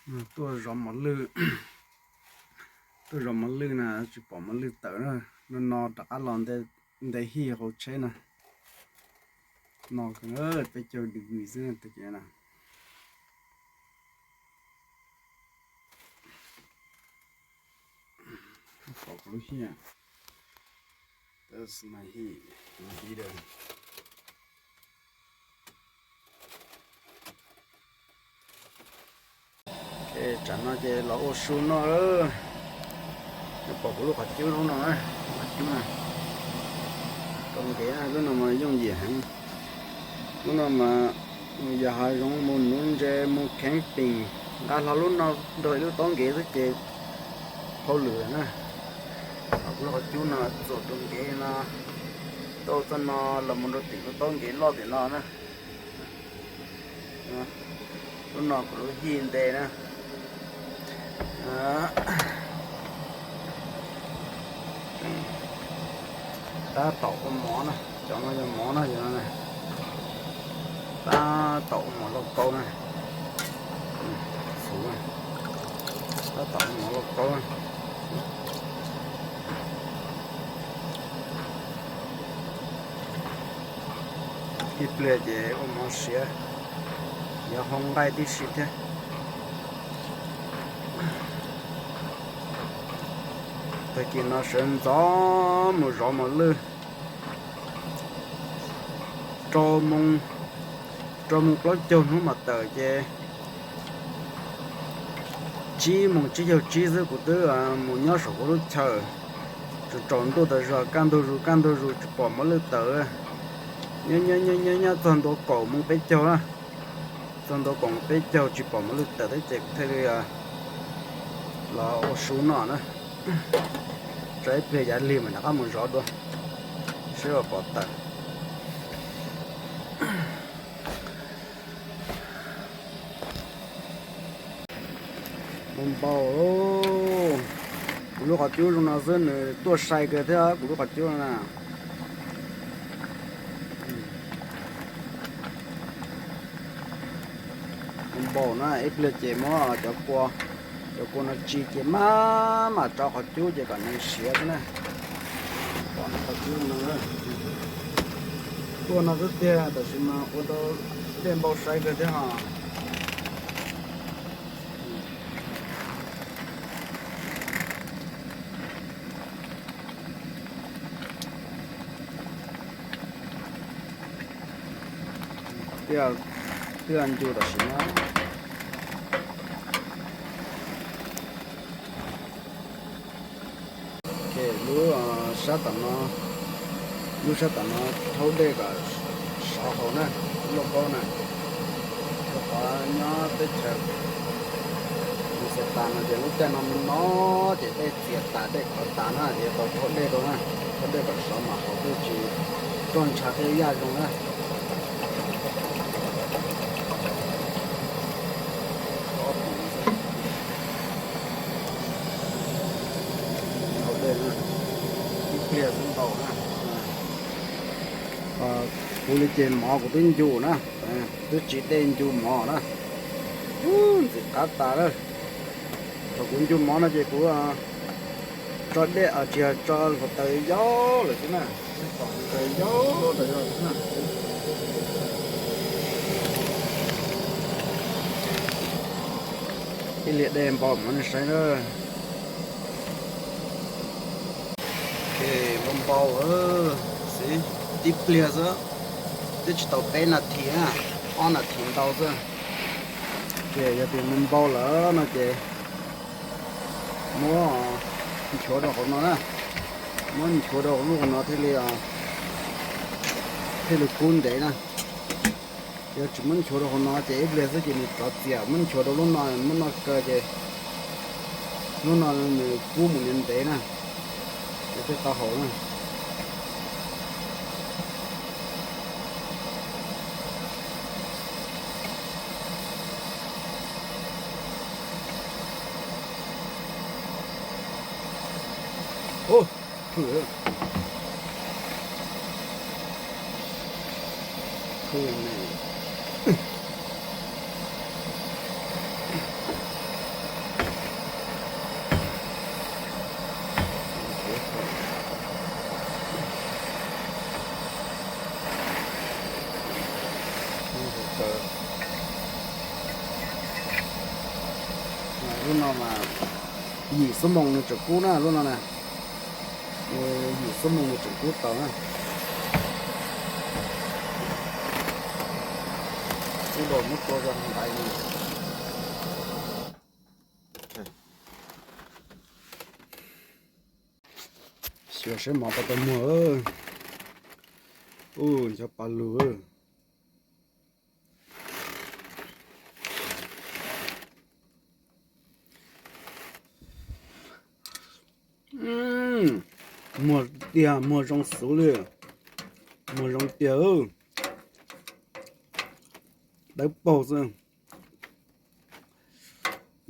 Tuaj zov mos lwj, tuaj zov mos lwj na, tsis pom mos lwj tawm na. No no rov qab los nte hij hauv tsheb na. No peb caug degree xwb ces na. Pom kuv lub hij, that's my heat, my heater. Ces tsam no ces los ua su noj. Pom kuv lub qhov cub no, qhov cub no, tau nkev, lub no mas yooj yim heev. Lub no mas mus yos hav zoov, mus nuv ntses, mus camping, nqa hlo lub no nrog ib lub taub nkev xwb ces hauj lwm lawm na. Kuv lub qhov cub no txuas tus nkev no, tau txoj no los mus rau tim lub taub nkev loj tim no na. Lub no kuv lub hij nte na. Tab tom ua mov na, cov no yog mov na, yog no na. Tab tom ua mov lauj kaub na. Tab tom ua mov lauj kaub na. Ib pliag ces ua mov siav, yuav hau nqaij tib si thiab. Tag kis no sawv ntxov mus zov mos lwj. Rau moo, rau moo plaub caug hnub mam tawm ces tsib moos tsib caug tsib xwb kuv twb mus nyob saum kuv lub chaw, tsaus ntuj tas zog kaj ntug zus kaj ntug zus tsis pom mos lwj tawm. Nyob nyob nyob nyob txog ntua kaum moos peb caug na, txog ntua kaum moos peb caug tsis pom mos lwj tawm thiab ces kuv thiaj li los ua su noj na. Tso ib pliag yav lig mam rov qab mus zov dua, seb puas pom tawm. Npau npau, kuv lub qhov cub zoo no xwb nws tuaj sai kawg thiab kuv lub qhov cub no na. Npau npau na, ib pliag ces muab cov kua, cov kua no tsis ces maj mam rau qhov cub ces kom nws siav xwb na. Pom qhov cub no, tuaj no xwb tiag tab sis mas ua rau dej npau sai kawg thiab os. Twb, twb ncu tam sim no. Lub sab tom no, lub sab tom no thaub dej kom sov hauv na, lub lauj kaub na. Rau qhov nyob teb chaws Minnesota no ces lub caij no no ces dej txias tas dej khov tas na, ces tau thaub dej rau na, thaub dej kom sov mas hauv thiaj tsis roj ntsha thiaj yaj zoo na. Thaub dej na, ib pliag xwb ntau na. Kuv li ces mov kuv twb ncu na, twb tsis dej ncu mov na. Ub, ntxim qab tas lawm. Thaum kuv ncu mov no ces kuv tso dej, tsis yog, tso hluav taws yau lawm xwb na. Hluav taws yau tas zog xwb na. Ib pliag dej npau mov nej saib na. Npau npau, xwb, tib pliag xwb, twb tsis tau peb nas this na, ob nas this ntau xwb. Ces yog tias nws npau lawm no ces muab nchuav rau hauv no na, muab nchuav rau hauv lub hauv no thiaj li, thiaj li kub ntev na. Yog tsis muab nchuav rau hauv no ces ib pliag xwb ces nws rov txias, muab nchuav rau lub no, muab noj kaw ces lub no nws kub mus ntev ntev na, ces thiaj tau haus na. Lub no mas yim xuab moos nws tseem kub na, lub no na. Yim xuab moos nws tseem kub tau na. Ub, muab tua zoo ntaiv li. Xyuas saib mov puas tau muag. Ub, ncho pa lug. Muag tiag, muag zoo xwb li. Muag zoo tiag. Dawb paug xwb.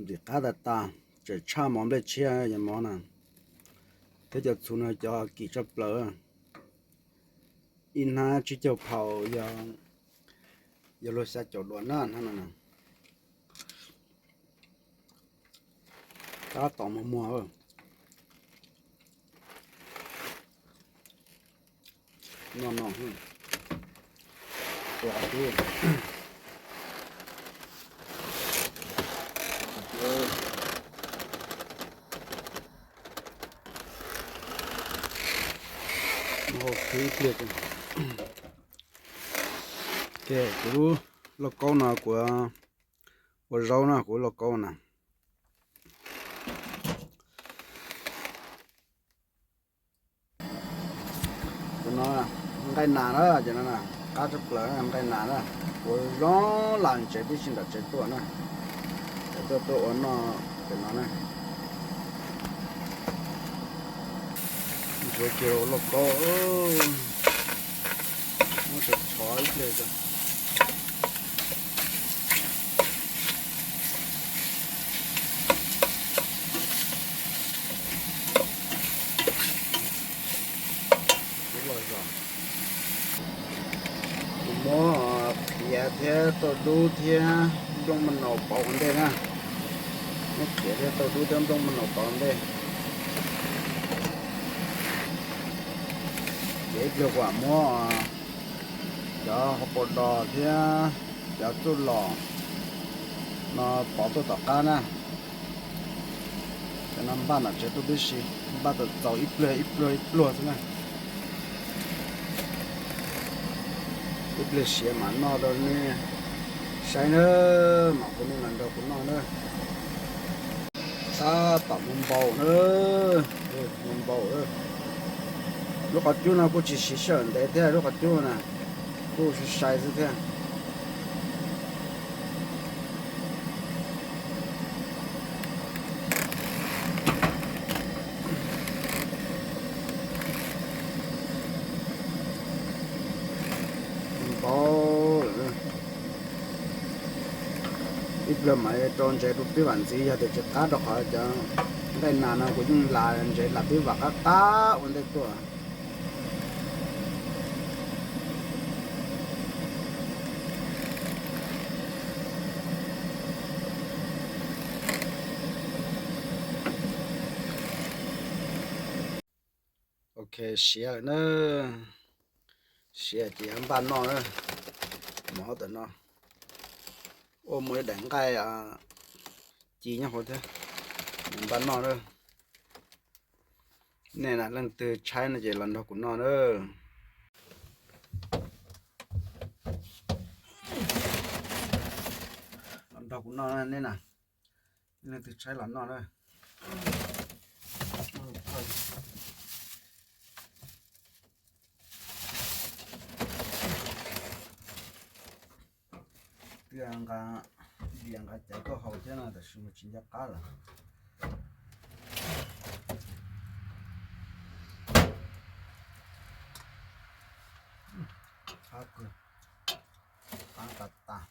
Ntim qab tas tas, tseem tshaj mov nplej tshiab cov mov na, thiab cov txhuv no cov kim tshaj plaws. Ib hnab tsib caug phaus yog, yog luag xya caum duas na hnab no na. Tab tom muag muag. No no. Hau khwv ib pliag. Kuv lub lauj kaub no kuv ua zaub na, kuv lub lauj kaub na. Tus no nqaij nas na, ces no qab tshaj plaws nqaij nas na. Kuv zoo lam ntsev tib si nram tsev tuaj na, tuaj tuaj ua noj ces no na. Ntsuav kiag lauj kaub, muab tso tshov ib pliag. Kuv muab qhiav thiab tauj dub thiab nplooj maj naus pauv ua ntej na. Muab qhiav thiab tauj dub thiab nplooj maj naus pauv ua ntej. Ces ib pliag kuv muab cov hauv paus dos thiab cov txuj lom no pov tuaj tom qab na. Cov no npaj nram tsev tuaj tib si, npaj txaus txaus ib pliag ib pluag ib pluag xwb na. Ib pliag siav mam noj rau nej saib na, mam hu nej los nrog kuv noj na. Tab tom mus npaum na, mus npaum. Lub qhov cub no kuj tsis siv sij hawm ntev thiab, lub qhov cub na kuj sai sai xwb thiab. Npaum lawm. Ib pliag mam rau ntsev rau pib vam ntxiv, yog tias tsis qab rau qhov cov nqaij nas no kuv yeej las ntsev las pib vam qab qab ua ntej tuaj. Ok, siav lawm na. Siav ces yuav npaj noj na. Mov tam no ua muaj ib daim nqaij ci nyob hauv thiab. Npaj noj na. Nej na, leej twg tshaib no ces los nrog kuv noj na. Los nrog kuv noj nej na. Leej twg tshaib los noj na. Twb nqa diav nqa cawv tuaj haus thiab no tab sis mas tsis nco qab lawm. Qab kawg, qab tas tas.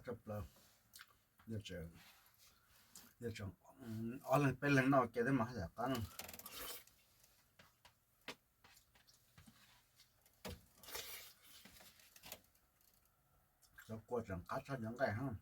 Tshaj plaws. Yog tseem, yog tseem ob leeg peb leeg noj ua ke thiab mas haj yam qab no. Cov kua tseem qab tshaj cov nqaij hab.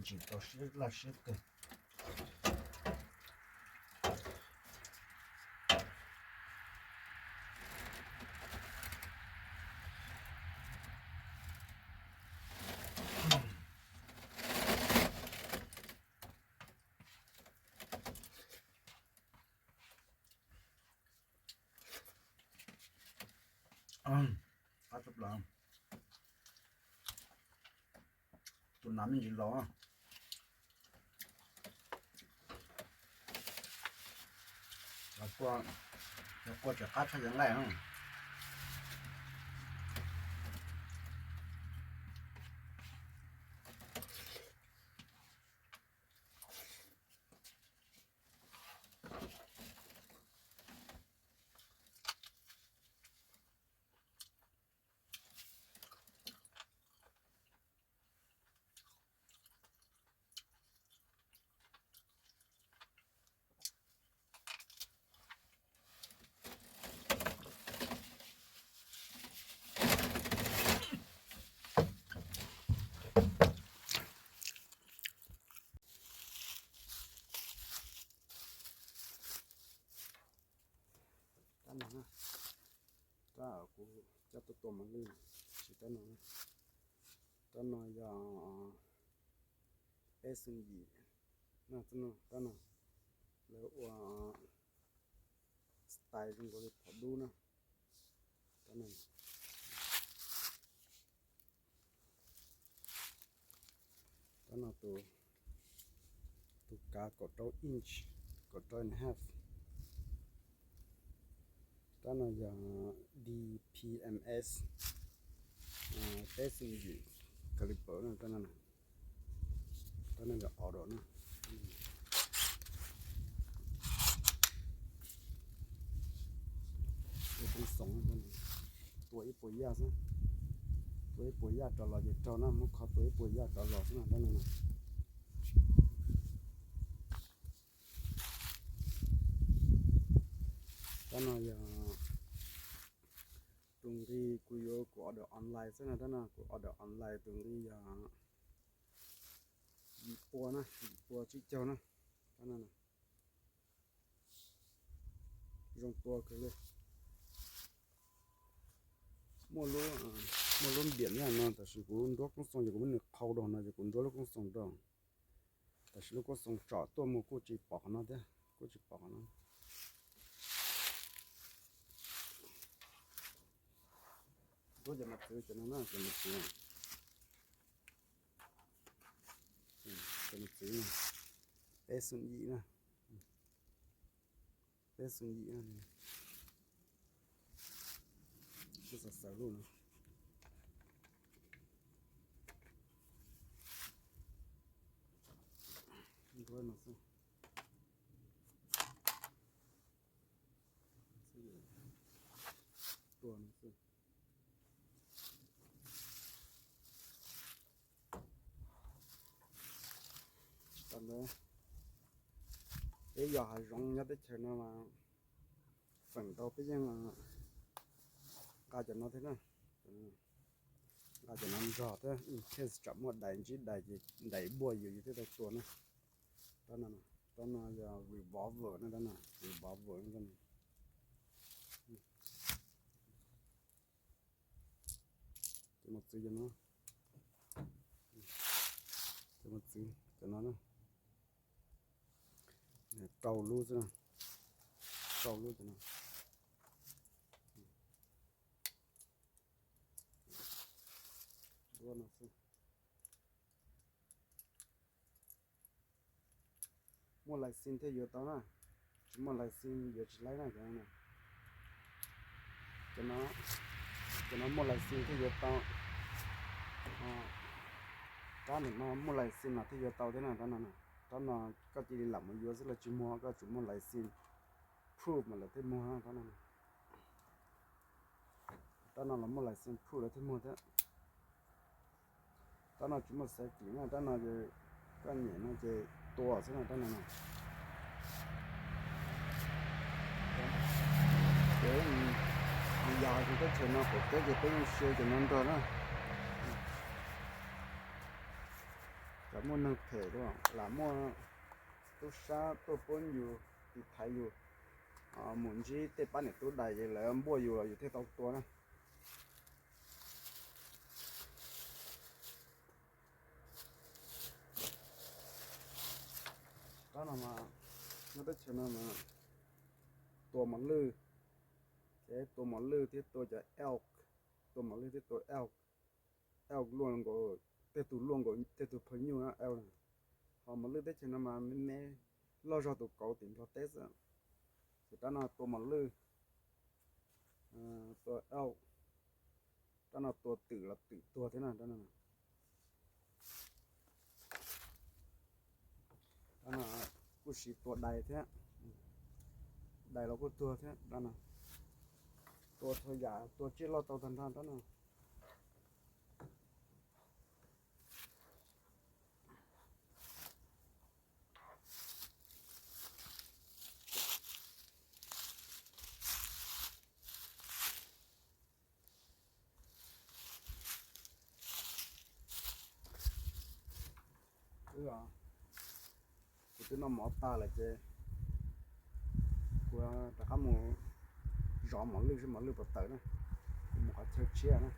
Ntsim tau siab laj siab kawg. Qab tshaj plaws. Tus nas me ntsis los. Cov kua tseem qab tshaj cov nqaij na. Tab no na, tab kuv coj tuaj tua mos lwj, tab no, tab no yog peb xeem yim na, tab no lawv ua style zoo nkaus li phom dub na. Tab no, tab no tus, tus kav kaum rau inch, kaum rau and a half. Tab no yog D P M S peb xeem yim caliper na, tab no, tab no yog auto na. Ua koob xoom, tua ib puas yaj xwb, tua ib puas yaj rov los ces raug na, muab kho tua ib puas yaj rov los xwb na, tab no. Tab no yog tus nqi kuv yuav kuv order online xwb na, tab no kuv order online tus nqi yog yim pua na, yim pua tsib caug na, tab no. Zoo tua kawg li. Muaj lub, muaj lub npiam nyob no tab sis kuv nruab koob xoom ces kuv muab nws qhau rau no ces kuv nruab lub koob xoom rau. Tab sis lub koob xoom tsom tuaj mus kuj tsis pom qhov no thiab, kuj tsis pom qhov no. Nruab cov mos txwv cov no na, cov mos txwv, cov mos txwv peb xeem yim na, peb xeem yim na. Kuj xav xav lub no. Nruab no xwb. Tua no xwb. Tam ntawd peb yos hav zoov nyob teb chaws no mas feem ntau peb yeej nqa cov no thiab na, nqa cov no nrog thiab, in case tsam muaj dais ntsib dais ces dais buaj yus yus thiaj tau tua na. Tab no, tab no yog revolver na, tab no revolver na, tab no. Cov mos txwv cov no, cov mos txwv cov no na, rau lub xwb na. rau lub cov no. Duab no xwb. Muaj license thiaj yuav tau na, tsis muaj license yuav tsis laib na cov no. Cov no, cov no muaj license thiaj yuav tau. Rab no muaj license no thiaj yuav tau thiab na, rab no. Rab no koj cia li lam mus yuav xwb los tsis muag, koj tsum muaj license proof mas lawv thiaj muag rab no. Rab no los muaj license proof lawv thiaj muag thiab. Rab no tsis muaj xaiv kim na, rab no ces koj nyem no ces tua xwb na, rab no na. Ces yog hais tias teb chaws no qaum teb ces peb yeej siv cov no nrog na. Cov muaj neeg phem lam muaj tub sab tuaj puab yus tiv thaiv yus mus ntsib tej pab niam tub dais ces lawv npuaj yus los yus thiaj tau tua na. Rab no mas, nyob teb chaws no mas tua mos lwj, ces tua mos lwj thiab tua cov elk, tua mos lwj thiab tua elk, elk luaj nkaus, tej tug luaj nkaus tej tug phaj nyuj na elk. Ho mos lwj teb chaws no mas me me, loj zog tus kauv tim Nplog teb xwb. Ces rab no tua mos lwj, tua elk, rab no tua twm los twm tuag thiab na, rab no. Rab no kuj siv tua dais thiab, dais los kuj tuag thiab rab no. Tua txhua yam, tua tsiaj loj tau tag nrho rab no. Kuv twb noj mov tag lawm ces kuv rov qab mus zov mos lwj seb mos lwj puas tawm na. Kuv mus qhov chaw tshiab na.